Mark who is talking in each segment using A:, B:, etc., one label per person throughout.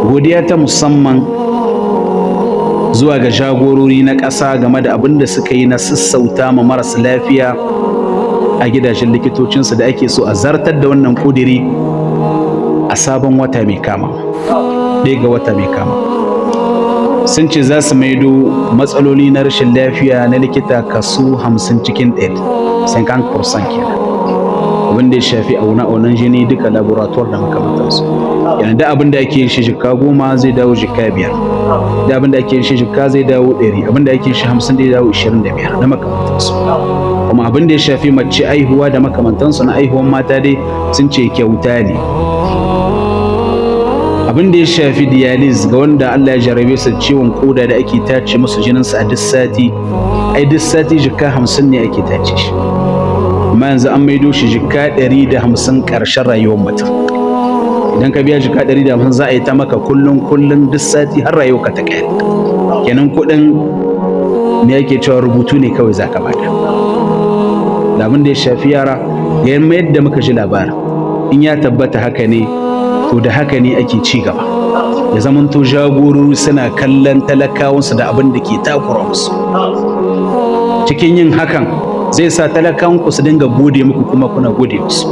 A: Godiya ta musamman zuwa ga jagorori na ƙasa game da abin da suka yi na sassauta ma marasa lafiya a gidajen likitocinsu da ake so a zartar da wannan ƙudiri a sabon wata mai kama, 1 ga wata mai kama. Sun ce za su maido matsaloli na rashin lafiya na likita kaso 50 cikin 100, 50% kenan, abin da ya shafi aune-aunen jini duka, laboratoire da makamantansu. Yana da abin da ake yin shi jikka 10 zai dawo jikka 5, da abin da ake yin shi jikka zai dawo 100, abin da ake yin shi 50 zai dawo 25 da makamantansu. Kuma abin da ya shafi mace, aihuwa da makamantansu, na aihuwan mata dai sun ce kyauta ne. Abin da ya shafi dialysis ga wanda Allah ya jarabe su ciwon koda da ake tace musu jininsu a duk sati, ai duk sati jikka 50 ne ake tace shi, amma yanzu an maido shi jikka 150 ƙarshen rayuwar mutum. Idan ka biya jikka 150, za a yi ta maka kullum kullum, duk sati, har rayuwarka ta ƙare. Kenan kuɗin me yake cewa rubutu ne kawai za ka bada. Da abin da ya shafi yara, da yamma yadda muka ji labarin, in ya tabbata haka ne, to da haka ne ake ci gaba. Ya zamanto jagorori suna kallon talakawansu da abin da ke takura musu. Cikin yin hakan zai sa talakawanku su dinga gode muku kuma kuna gode musu.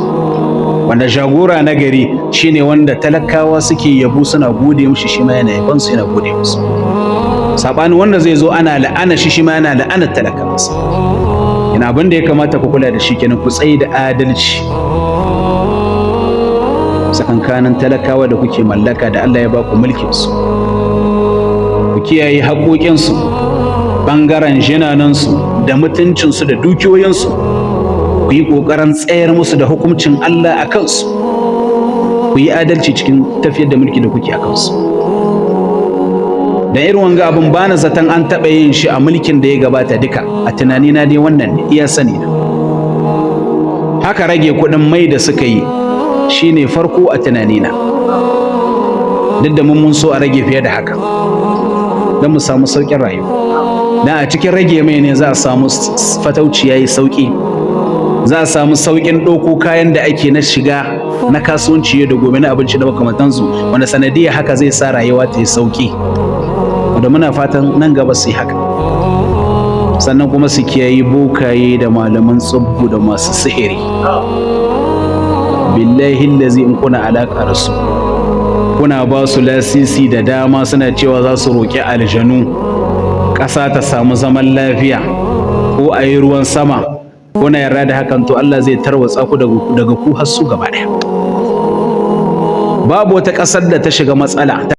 A: Wanda jagora na gari shine wanda talakawa suke yabo, suna gode mushi, shi ma yana yabon su, yana gode musu. Sabanin wanda zai zo ana la'ana shi, shi ma yana la'anar talakawansa. Ina abin da ya kamata ku kula da shi kenan, ku tsaye da adalci tsakankanin talakawa da kuke mallaka, da Allah ya ba ku mulkin su. Ku kiyaye haƙoƙinsu, ɓangaren jinanansu da mutuncinsu da dukiyoyinsu. Ku yi ƙoƙarin tsayar musu da hukuncin Allah a kansu. Ku yi adalci cikin tafiyar da mulki da kuke a kansu. Da irin wanga abin ba na zaton an taɓa yin shi a mulkin da ya gabata duka. A tunanina dai wannan ne iya sani na. Haka rage kuɗin mai da suka yi shine farko a tunanina, duk da mun so a rage fiye da haka don mu samu sauƙin rayuwa. Dan a cikin rage mai ne za a samu fatauci yayi sauƙi, za a samu sauƙin ɗauko kayan da ake na shiga na kasuwanci yau da gobe, na abinci da makamantansu, wanda sanadiyar haka zai sa rayuwa ta yi sauƙi, wanda muna fatan nan gaba su yi haka. Sannan kuma su kiyayi bokaye da malaman tsubbu da masu sihiri. Billahi lazi, in kuna alaƙa da su, kuna ba su lasisi da dama, suna cewa za su roƙi aljanu ƙasa ta samu zaman lafiya ko a yi ruwan sama, kuna yarda da hakan, to Allah zai tarwatsa ku daga ku har su gaba ɗaya. Babu wata ƙasar da ta shiga matsala.